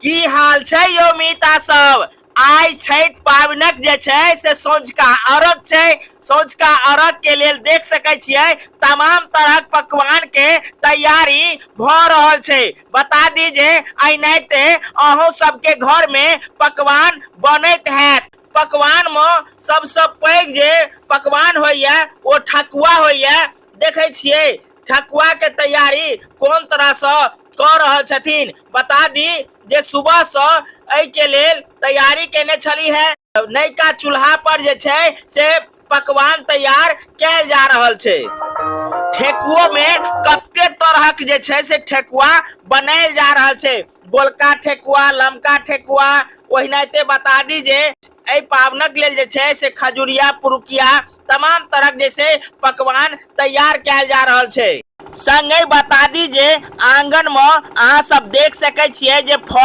की हाल छै यौ मीता सब? आइ छठि पाबनिक जे छै से सौंझका अर्घ छै। सौंझका अर्घ के लेल देख सकै छियै तमाम तरहक पकवान के तैयारी भऽ रहल छै। बता दी जे एनाहिते अहूँ सबके घर में पकवान बनैत हैत। पकवान में सबसँ पैघ जे पकवान होइया ओ ठकुआ होइया। देखै छियै ठकुआ के तैयारी कोन तरह से कऽ रहल छथिन। बता दी जे सुबह से एहि के लेल तैयारी केने छली है। नयका चूल्हा पर जे छै से पकवान तैयार कैल जा रहल छै। ठेकुओ में कते तरहक जे छै से ठेकुआ बनायल जा रहल छै। गोलका ठेकुआ, लमका ठेकुआ। ओहिनाते बता दी जे एहि पाबनक लेल जे छै से खजुरिया, पुरुकिया तमाम तरहक जे छै पकवान तैयार कैल जा रहल छै। संगे बता दी जे आंगन में अहाँ सब देख सकै छियै जे